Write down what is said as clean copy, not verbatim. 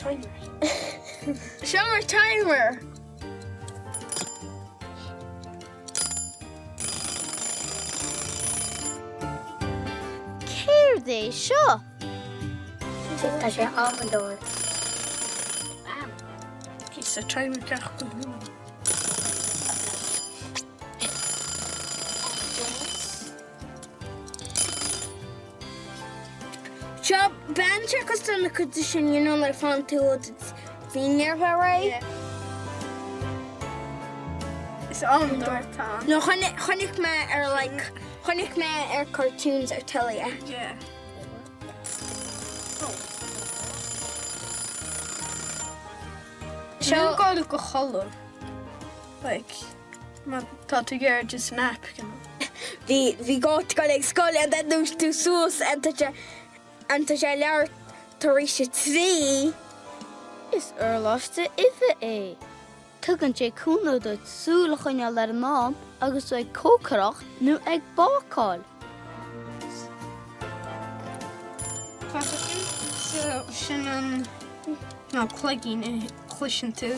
timer. Seo mo timer! Céard é seo? Tá sé amadóir. Píosa timer ceart go leor. Seo bean sé cosúil na cuid sin you know like fan tú finger réidh. Is amadóir atá ann. No chonaic mé ar like chonaic mé ar cartoons ar telly é. Yeah. Seo gá go chodladh. Like má tá tú ag iarraidh just nap you know. Bhí bhí gá duit dul ag scoil and then dúirt tú suas and tá sé and tá sé leathuair tar éis a 3. Is orláiste uibhe é. Tugann sé cúnamh duit súil a choinneáil ar an am agus tú ag cócaireacht nó ag bácáil. Tá sé sin so sin an nó cloigín a chloiseann tú.